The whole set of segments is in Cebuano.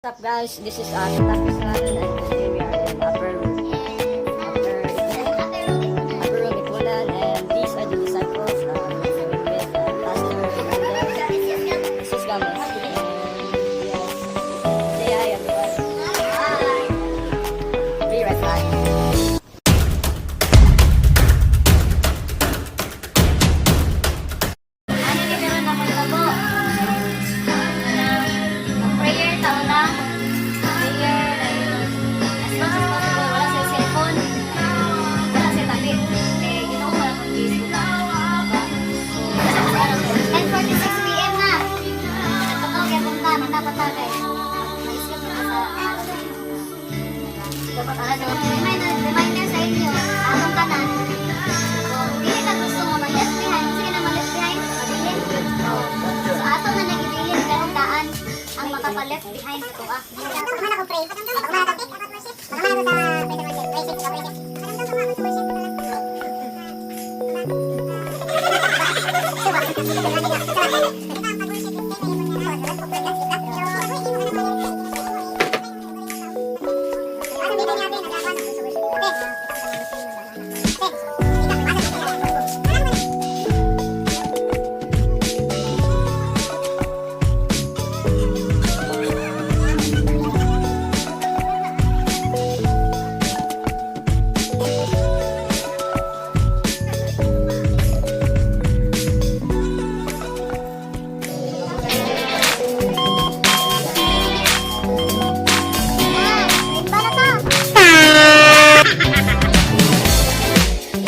What's up, guys? This is Tatakis and today we are in upper room Iponan, and these are the disciples with Pastor Hernandez, Jesus Gomez. And yes, say hi, everyone. Hi. Be right back. Ano ni meron na po? Prayer tao na. Prayer, as much as possible, wala sa cellphone. Wala sa tabi. Eh, Ginoo wala kang Facebook. So, 10:46 p.m. na. Nagpataw kaya punta, mata kay. Mag-skip na sa dapat ano, reminder, reminder sa inyo, atong tanan. Kung dili ka gusto nga ma-left behind, sige na ma-left behind, mabilin. Oh. So ato na nang ibilin karong daan ang makapa-left behind sa tuwa. Ah, na ta.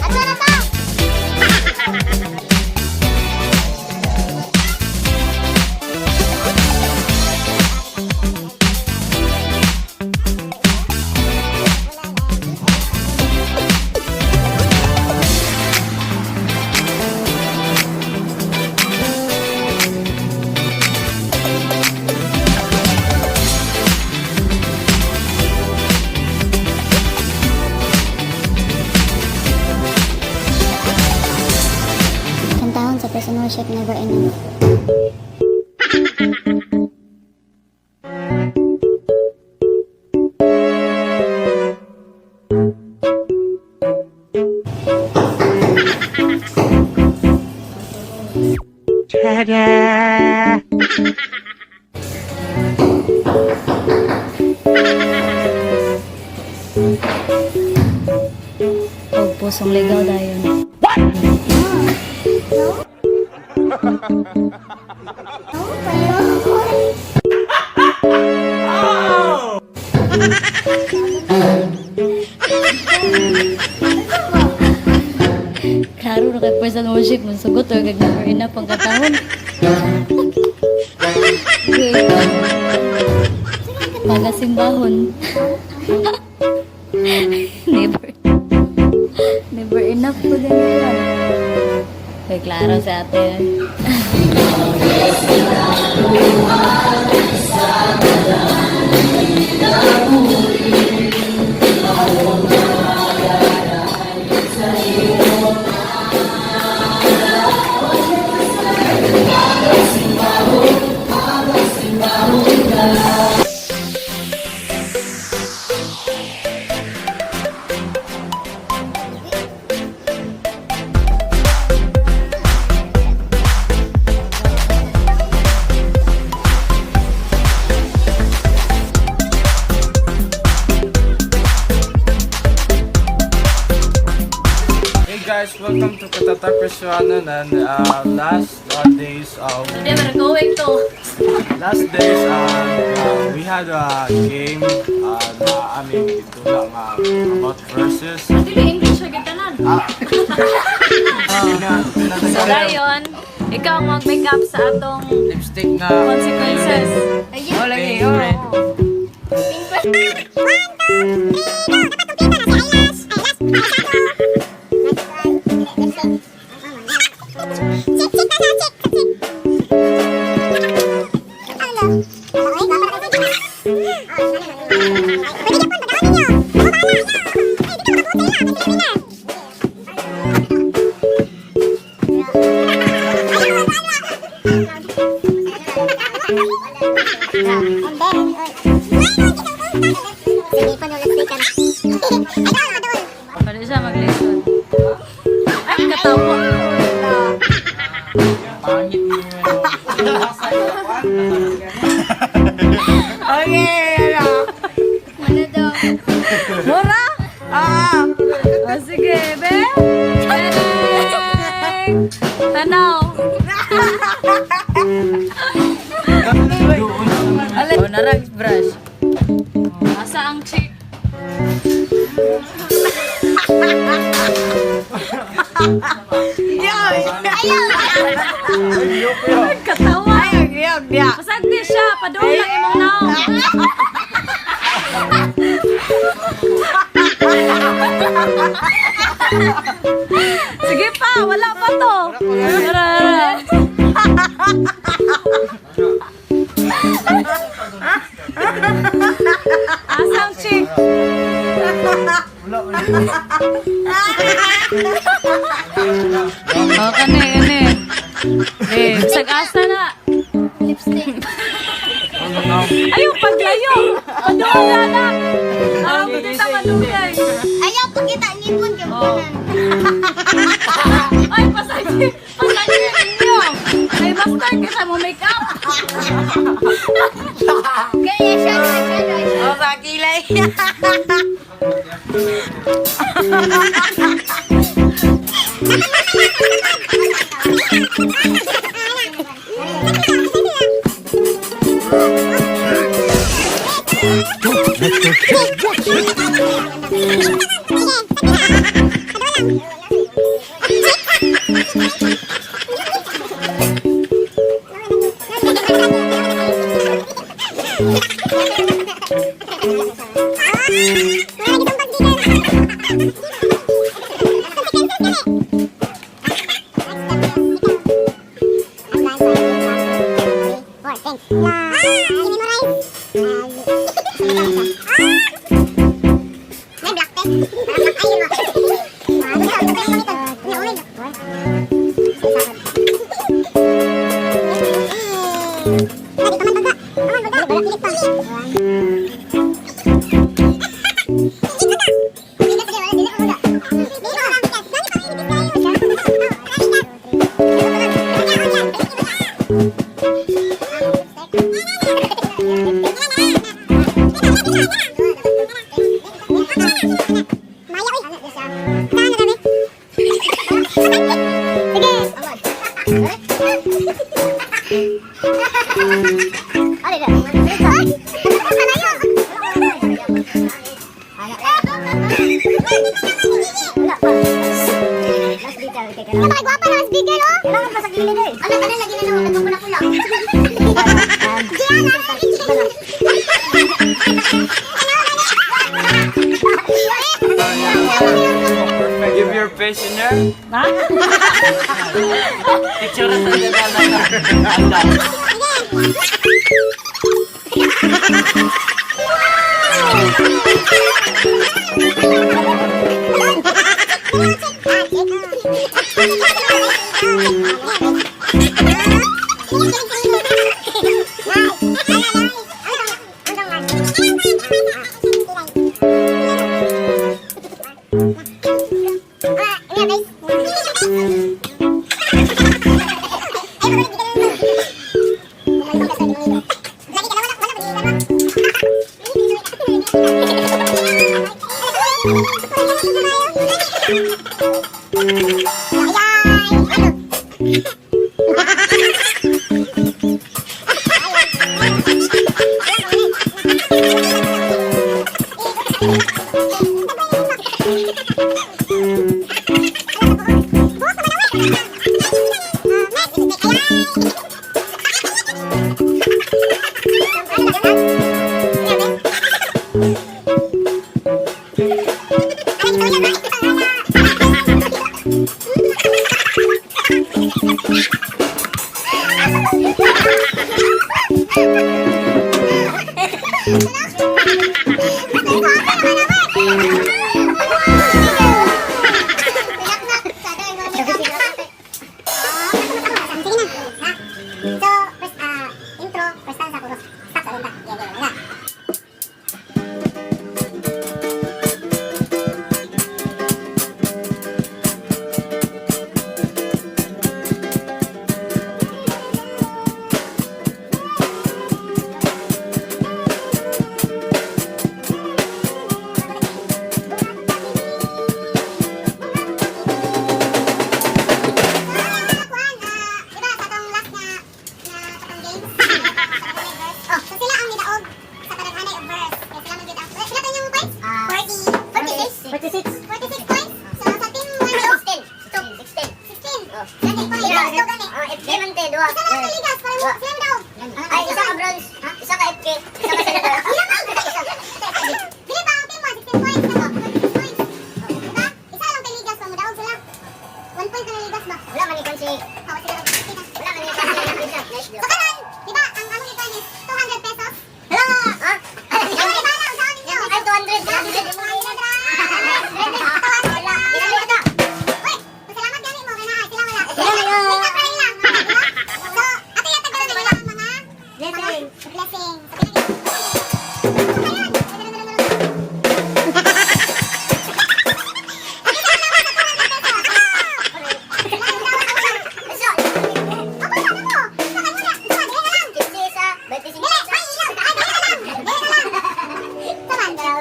Ato na ta. Kantahon sa praise and worship, never enough. Og pusong ligaw dayon. Klaro na kay praise and worship, mansugot or gag never enough ang katahon. Pagasimbahon. Never. Never enough ko din yun. Kay klaro sa ate. Hey guys, welcome to Katata Christianan and last days Today we're going to last days we had a game na aming dito lang about verses. Dili English siya gitanan. Ah, So dayon, ikaw ang mag-make up sa atong lipstick na consequences. Pink, red. And then, Sige, paano let's take ka na. Ay, doon, doon. Pwede siya maglisod. Ay, katawa. Pangit mo. Okay, ano? Ano daw? Mura? Ah! O, sige, be. Beng! Tanaw. O, narag brush. Asa ang chick? Ayaw! Katawa. Ayaw, giyog, diya. Pasagdi siya. Padoon lang imong naong. Sige pa, wala pa to. Tara, tara. Asang chick? Oh, kani, kani. Eh, sag-asa na. Lipstick. Ayaw, paglayo. Padoon na na. Alam ko dito malugay. Ayaw, pakita ang ngipon kay Oh. kanan. Ay, pasagdi. Pasagdi ninyo. Ay, master kita mo make up. Kaya siya, siya, siya, siya. Oh, sa kilay. Ano kay gwapa na speaker oh? Kailangan pa sa gilid eh. Ano kana lagi na lang nagpula-pula. Give your face in there. Ha? Picture sa dala. So, first, intro, first stanza, chorus. Stop sa renta. Yeah.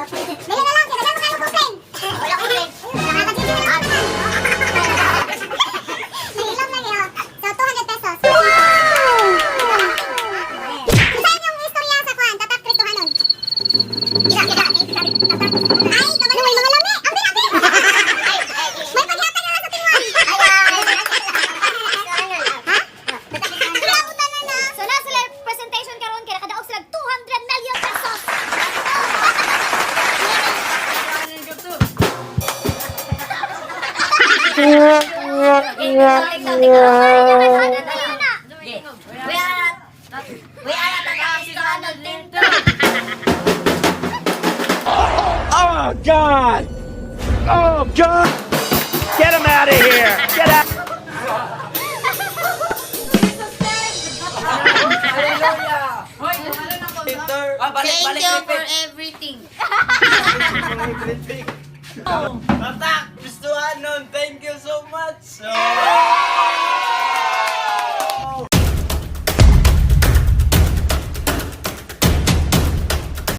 Dili na lang, kaya daghan mo complain. Wala complain. Nakaka-GG na lang tanan. Nagilom lang eh, oh. So, 200 pesos. Wow! Unsa inyong istorya sa kuan, tatak Kristohanon? Isa, isa, tatak. Ay, kabalo may mga lami. Ambi, ambi. May paghatag na lang sa tingwan. Ha? Kinautan na na. So, na sila presentation karon kay nakadaog sila 200 million pesos. We are at Tatak Team 2. Oh, God! Oh, God! Get him out of here! Get out! Thank you for everything. Tatak! Gustuhan nun! Thank you so much! Oh.